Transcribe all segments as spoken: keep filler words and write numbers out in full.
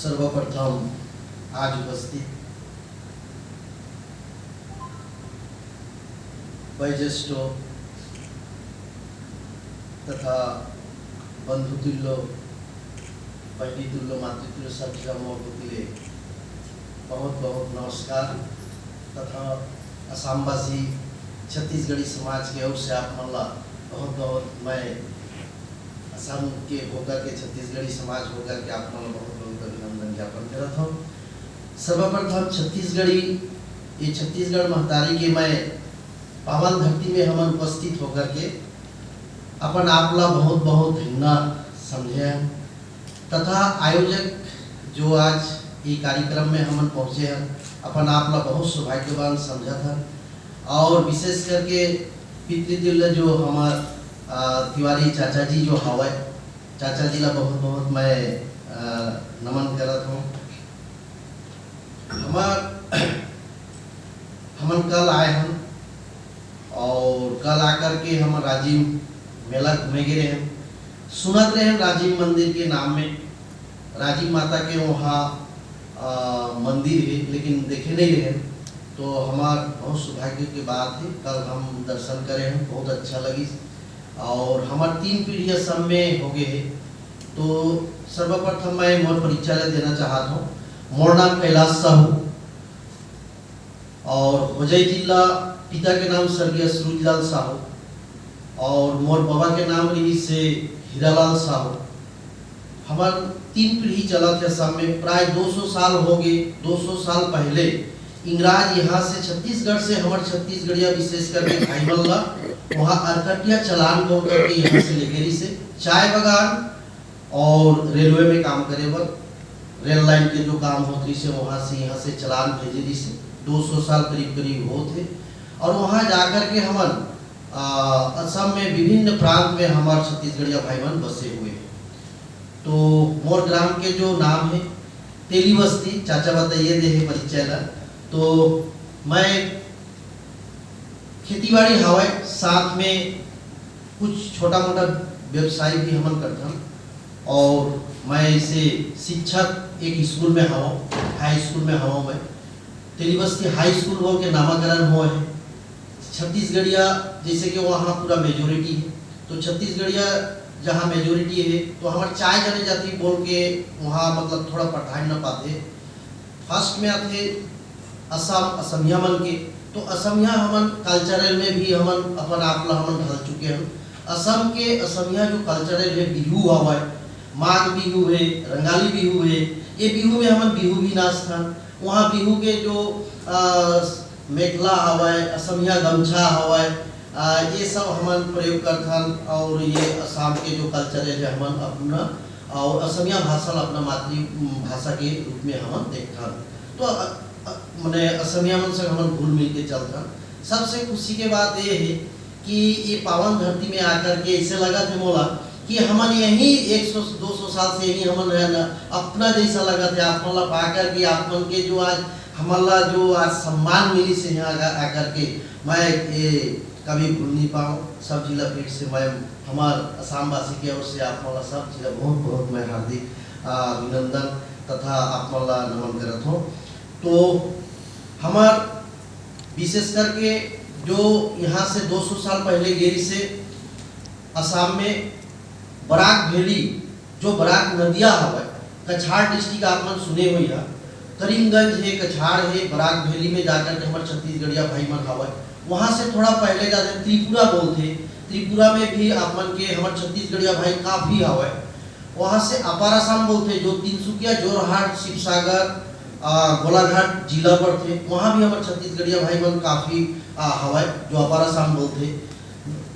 सर्वप्रथम आज उपस्थित वयोज्येष्ठ तथा बंधुतुल्य, बहिनीतुल्य, मातृतुल्य सब झन मोर कोति ले बहुत बहुत नमस्कार तथा आसामवासी छत्तीसगढ़ी समाज के ओर से आप मन ला बहुत बहुत मैं असम के होकर के, छत्तीसगढ़ी समाज होकर के आप मन ला बहुत बहुत अभिनंदन ज्ञापन करत हूँ। सर्वप्रथम छत्तीसगढ़ी, ये छत्तीसगढ़ महतारी के मैं पावन धरती में हमन उपस्थित होकर के अपन आप ला बहुत बहुत धन्य समझे हन तथा आयोजक जो आज ये कार्यक्रम में हमन पहुँचे हन, अपन आप ला बहुत सौभाग्यवान समझत हन। और विशेष करके पितृतुल्य जो हमार, आ, तिवारी चाचा जी जो हवय, चाचा जी ला बहुत बहुत मैं, आ, नमन करत हूँ। हमार हमन कल आए हन और कल आकर के हम राजिम मेला घूमे गे रहेन। सुनत रहेन राजिम मंदिर के नाम में, राजिम माता के वहाँ, आ, मंदिर है, लेकिन देखे नहीं रहेन। तो हमार बहुत सौभाग्य के बात है, कल हम दर्शन करे हन, बहुत अच्छा लगिस। और हमार तीन पीढ़ी असम में हो गए है। तो सर्वप्रथम मैं मोर परिचय ला देना चाहत हूँ। मोर नाम कैलाश साहू और होजई जिला, पिता के नाम स्वर्गीय सूरजलाल साहू और मोर बाबा के नाम रहिस हे हीरालाल साहू। हमर तीन पीढ़ी चलत हे असम में, प्राय दो सौ साल हो गए। दो सौ साल पहले इंग्राज यहाँ से, छत्तीसगढ़ से हमर छत्तीसगढ़िया, विशेष करके भाई मन ला वहाँ अरकटिया चलान बोल करके यहाँ से लेगे रहिस हे। चाय बागान और रेलवे में काम करे बर रेल लाइन के जो काम होत रहिस हे, वहाँ से यहाँ से चलान भेजे रहिस हे। दो सौ साल करीब करीब होत हे और वहाँ जाकर के हमन, आ, असम में विभिन्न प्रांत में हमार छत्तीसगढ़िया भाई मन बसे हुए हैं। तो मोर ग्राम के जो नाम है तेली बस्ती, चाचा बताइए दे है परिचय ला। तो मैं खेती बाड़ी हवय, साथ में कुछ छोटा मोटा व्यवसाय भी हमन करथन। और मैं ऐसे शिक्षक एक स्कूल में हवं, हाई स्कूल में हवं मैं। तेली बस्ती हाई स्कूल हो के नामाकरण हुआ है। छत्तीसगढ़िया जैसे कि वहाँ पूरा मेजोरिटी है, तो छत्तीसगढ़िया जहाँ मेजोरिटी है, तो हमारे चाय जाने जाती बोल के वहाँ मतलब थोड़ा पढ़ाई न पाते। फर्स्ट में आथे असम, असमिया मन के। तो असमिया हमन कल्चरल में भी हमन अपन आप ला हमन ढल चुके हन। असम के असमिया जो कल्चरल है, बिहू हवय, माघ बिहू है, रंगाली बिहू है, ये बिहू में हमन बिहू भी नाचथन। वहाँ बिहू के जो, आ, मेखला हवय, असमिया गमछा हवय, आ, ये सब हमन प्रयोग करथन और ये असम के जो कल्चरल है हमन अपना और असमिया भाषा ला अपना मातृ भाषा के रूप में हमन देखथन। तो अ, अ, मने असमिया मन संग हमन घुल मिल के चलथन। सबसे खुशी के बात ये है कि ये पावन धरती में आकर के ऐसे लगत है मोला कि हमन यही एक सौ दो सौ साल से यही हमन है ना, अपना जैसा लगत है। आप मन ला पा कर के, आप मन के जो आज हमन ला जो आज सम्मान मिलिस है यहाँ आकर, आकर के, मैं ये कभी भूल नहीं पाऊँ। सब जिला पीठ से मैं हमार असमवासी के ओर से आप मन ला सब जिला बहुत बहुत मैं हार्दिक, आ, अभिनंदन तथा आप मन ला नमन करत हूँ। तो हमार विशेष करके जो यहाँ से दो सौ साल पहले गे रहिस हे असम में बराक वैली, जो बराक नदिया हवय, कछार डिस्ट्रिक्ट आप मन सुने होइहा, करीमगंज हे, कछार हे, बराक वैली में जाकर के हमर छत्तीसगढ़िया भाई मन हवय। वहाँ से थोड़ा पहले जाते त्रिपुरा बोलथे, त्रिपुरा में भी आप मन के हमर छत्तीसगढ़िया भाई काफ़ी हवय। वहाँ से अपर असम बोलथे, जो तिनसुकिया, जोरहाट, शिवसागर, आ, गोलाघाट जिला पड़थे, वहाँ भी हमर छत्तीसगढ़िया भाई मन काफ़ी, आ, हवय, जो अपर असम बोलथे।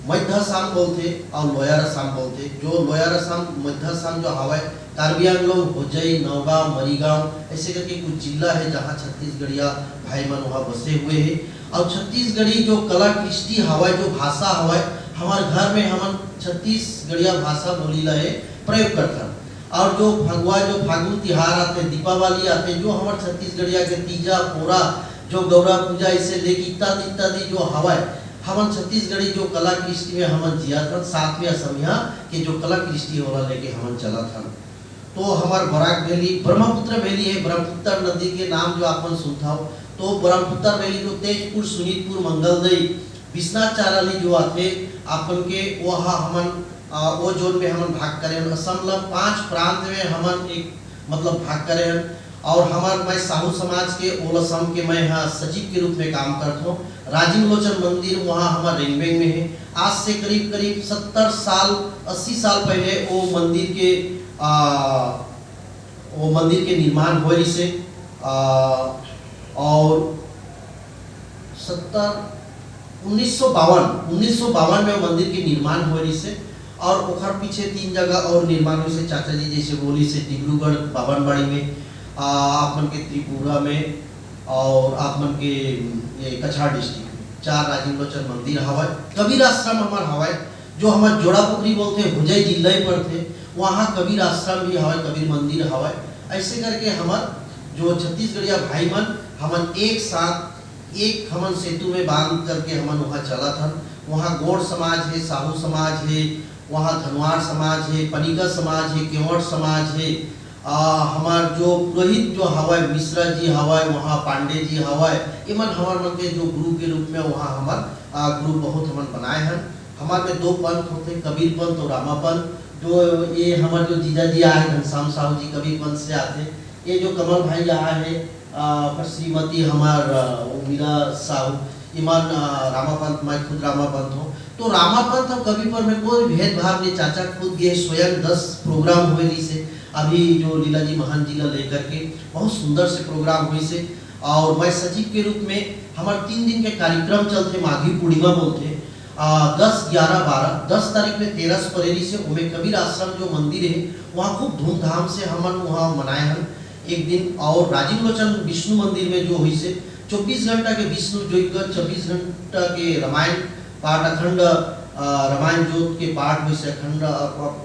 मध्य असम बोलथे और लोअर असम बोलथे। जो लोअर असम, मध्य असम जो हवय, कार्बी आंगलोंग, होजई, नौगांव, मरीगांव, ऐसे करके कुछ जिला है जहाँ छत्तीसगढ़िया भाई मन वहाँ बसे हुए हैं। और छत्तीसगढ़ी जो कला कृष्टि हवय, जो भाषा हवय, हमार घर में हमन छत्तीसगढ़िया भाषा बोली ला ये प्रयोग करथन। और जो फगुआ, जो फागुन तिहार आथे, दीपावली आथे, जो हमर छत्तीसगढ़िया के तीजा, पोरा, जो गौरा पूजा, इसे लेके इत्यादि इत्यादि जो हवय, हमन छत्तीसगढ़ी जो कला कृष्टि में हमन जियत हन, साथ में असमिया के जो कला कृष्टि ओला लेके हमन चलत हन। तो हमर बराक वैली, ब्रह्मपुत्र वैली हे, ब्रह्मपुत्र नदी के नाम जो आप मन सुनथव, तो ब्रह्मपुत्र वैली जो तेजपुर, सुनीतपुर, मंगलदई, बिश्वनाथ चाराली जो आथे, आप मन के वो ह-, हमन, अ, वो जोन में हमन भाग करे हन। असम ल पांच प्रांत में हमन एक, मतलब, भाग करे हन। और हमर, मैं साहू समाज के, ओल असम के, मैं ह सचिव के रूप में काम करत हूँ। राजीव लोचन मंदिर वहाँ हमर रेंगबेंग में है। आज से करीब करीब सत्तर साल, अस्सी साल पहले वो मंदिर के, आ, वो मंदिर के निर्माण होए रिसे, आ, और सत्तर, उन्नीस सौ बावन, उन्नीस सौ बावन में मंदिर के निर्माण होए रिसे। और ओखर पीछे तीन जगह और निर्माण होइसे, चाचा जी जैसे बोलिसे, डिब्रूगढ़ बाबनबाड़ी में, आ, आप मन के त्रिपुरा में, और आप मन के ये कछार डिस्ट्रिक्ट में चार राजीव लोचन मंदिर हवय। कबीर आश्रम हमर हवय, जो हमर जोड़ापोखरी बोलथे, होजई जिला ही पड़थे, वहाँ कबीर आश्रम भी हवय, कबीर मंदिर हवय। ऐसे करके हमर जो छत्तीसगढ़िया भाई मन, हमन एक साथ एक हमन सेतु में बांध करके हमन वहाँ चलत हन। वहाँ गोंड समाज हे, साहू समाज हे, वहाँ धनवार समाज हे, पनिका समाज हे, केवट समाज हे, आ, हमार जो पुरोहित जो हवय, मिश्रा जी हवय, वहाँ पांडे जी हवय, एमन हमर मन के जो गुरु के रूप में वहाँ हमर, आ, गुरु बहुत हमन बनाए हन। हमार में दो पंथ होथे, कबीर पंथ और रामा पंथ। जो ये हमर जो जीजा जी आए, घनश्याम साहू जी कबीर पंथ से आथे। ये जो कमल भाई आए हे, आ, श्रीमती हमार, आ, उर्मिला साहू, इमन, आ, रामा पंथ, मैं खुद रामा पंथ हूँ। तो रामा पंथ और कबीर पंथ में कोई भेदभाव नहीं। चाचा खुद ये स्वयं दस प्रोग्राम हुए रिसे, अभी जो लीला जी महान जी ला लेकर के बहुत सुंदर से प्रोग्राम हुए से। और मैं सचिव के रूप में हमार तीन दिन के कार्यक्रम चलथे, माघी पूर्णिमा बोलथे, आ, दस, ग्यारह, बारह, दस तारीख में तेरस परे रिसे, ओमे कबीर आश्रम जो मंदिर है, वहाँ खूब धूमधाम से हमन वहाँ मनाए हन एक दिन। और राजीव लोचन विष्णु मंदिर में जो हुई से चौबीस घंटा के विष्णु जो एक चौबीस घंटा के रामायण पाठ अखंड, आ, रामायण जोत के पाठ हुई से अखंड, अ, अ,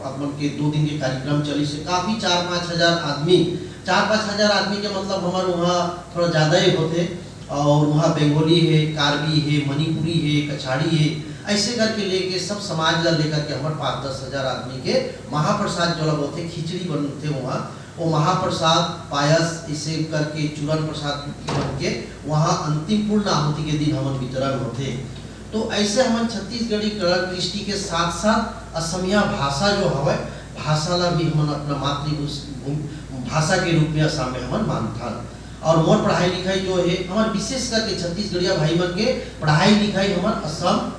अपन के दो दिन के कार्यक्रम चली से काफी चार पाँच हजार आदमी, चार पाँच हजार आदमी के मतलब हमारे वहाँ थोड़ा ज्यादा ही होथे। और वहाँ बंगाली है, कार्बी है, मणिपुरी है, कछाड़ी है, ऐसे करके लेके सब समाज ला लेकर के हमारे पाँच दस हजार आदमी के महाप्रसाद जोला बोलते, खिचड़ी बनते वहाँ। वो महाप्रसाद, पायस, इसे करके चूरन प्रसाद बन के वहाँ अंतिम पूर्ण आहुति के दिन हमन वितरण होथे। तो ऐसे हमन छत्तीसगढ़ी कला कृष्टि के साथ साथ असमिया भाषा जो हवय, भाषा ला भी हमन अपना मातृभूमि भाषा के रूप में असम में हमन मानथन। और मोर पढ़ाई लिखाई जो है, हमार विशेष करके छत्तीसगढ़िया भाई मन के पढ़ाई लिखाई हमार असम,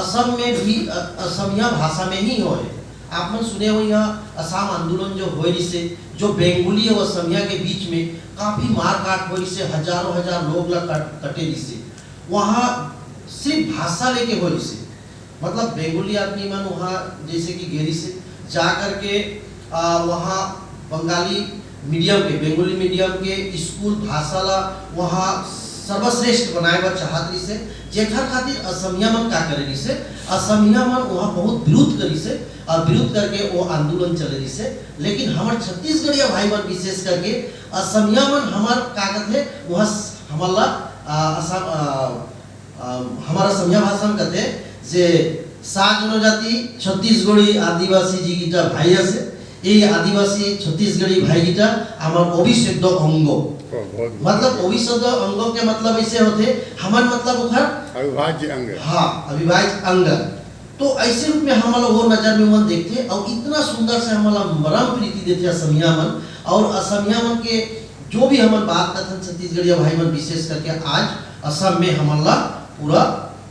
असम में भी, अ, असमिया भाषा में ही होए। आप मन सुने हो, यह असम आंदोलन जो होए रिसे, जो बंगाली और असमिया के बीच में काफी मारकाट होए रिसे, हजारों हजार लोग ला कट-, कटे रिसे, वहाँ सिर्फ भाषा लेके होए रिसे। मतलब बंगाली आदमी मन वहाँ जैसे कि गे रिसे, जा करके, आ, वहाँ बंगाली मीडियम के, बंगाली मीडियम के स्कूल भाषा ला वहाँ सर्वश्रेष्ठ बनाए बर चाहत रिसे, जेखर खातिर असमिया मन का करे रिसे, असमिया मन वहाँ बहुत विरोध करिसे और विरोध करके वो आंदोलन चले रिसे। लेकिन हमर छत्तीसगढ़िया भाई मन विशेष करके असमिया मन हमार का कथे, वहाँ स-, हमर ला, आ, असम, आ, आ, हमारा असमिया भाषा में कथे जे सा जनजाति छत्तीसगढ़ी आदिवासी जी गीता भाई आसे, ये आदिवासी छत्तीसगढ़ी भाई गीता আমার অবিচ্ছেদ্য অঙ্গ। बहुत। मतलब অবিচ্ছেদ্য অঙ্গ के मतलब ऐसे होथे, हमन मतलब ओखर अविभाज्य अंग। हाँ, अविभाज्य अंग। तो ऐसे रूप में हमन ला वो नजर में मन देखथे और इतना सुंदर से हमन ला मरम प्रीति देथे असमिया मन। और असमिया मन के जो भी हमन बात करथन छत्तीसगढ़िया भाई मन, विशेष करके आज असम में हमन ला पूरा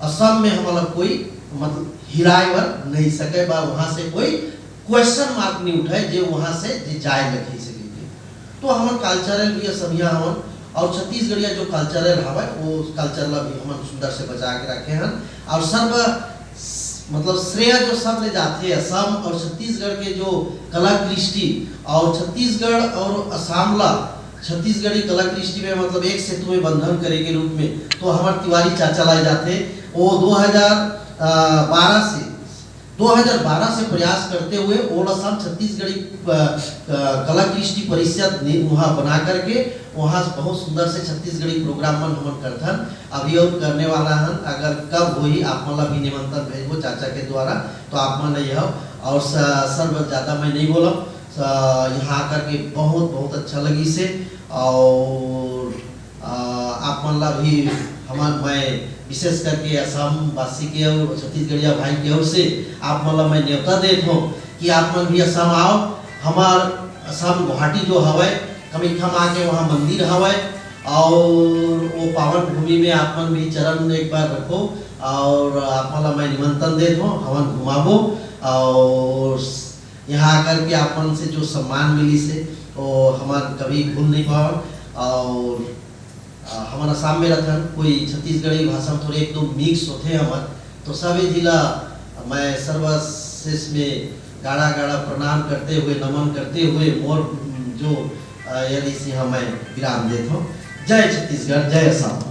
असम में हमन ला कोई मतलब हिलाए बर नहीं सके बा, वहाँ से कोई क्वेश्चन मार्क नहीं उठाए जे वहाँ से जे जाए लगे सके। तो हमन कल्चरल भी असमिया हवन और छत्तीसगढ़िया जो कल्चरल हवय वो कल्चर ला भी हमन सुंदर से बचा के रखे हन। और सर्व मतलब श्रेय जो सब ले जाथे असम और छत्तीसगढ़ के जो कला कृष्टि और छत्तीसगढ़ और असम ला छत्तीसगढ़ी कला कृष्टि में मतलब एक सेतु में बंधन करे के रूप में तो हमार तिवारी चाचा लाए जाथे। वो दो हज़ार बारह से, दो हज़ार बारह से प्रयास करते हुए ओल असम छत्तीसगढ़ी, अ, अ, कला कृष्टि परिषद ने वहाँ बना करके वहाँ बहुत सुंदर से छत्तीसगढ़ी प्रोग्राम मन हमन करथन। अभी और करने वाला हन, अगर कब होही आप मन ला भी निमंत्रण भेजबो चाचा के द्वारा, तो आप मन अइहव। और स-, सर, ज्यादा मैं नहीं बोलब, त यहाँ आकर के बहुत, बहुत अच्छा लगिस हे। और, अ, आप मन ला भी हमर, मैं विशेष करके असम वासी के और छत्तीसगढ़िया भाई के ओर से आप मन ला मैं न्योता देत हूँ कि आप मन भी असम आओ। हमार असम गुवाहाटी जो हवय, कामाख्या माँ के वहाँ मंदिर हवय, और वो पावन भूमि में आप मन भी चरण एक बार रखो, और आप मन ला मैं निमंत्रण देत हूँ, हमन घुमाबो। और यहाँ आकर के आप मन से जो सम्मान मिलिस हे, वो हमन कभी भूल नहीं पावन। और, अ, हमन असम में रथन, कोई छत्तीसगढ़ी भाषा में थोड़े एक दो मिक्स होथे हमर, तो सभी जिला मैं सर्वश्रेष्ठ में गाड़ा गाड़ा प्रणाम करते हुए, नमन करते हुए मोर जो, अ, यदि से मैं विराम देत हूँ। जय छत्तीसगढ़, जय असम।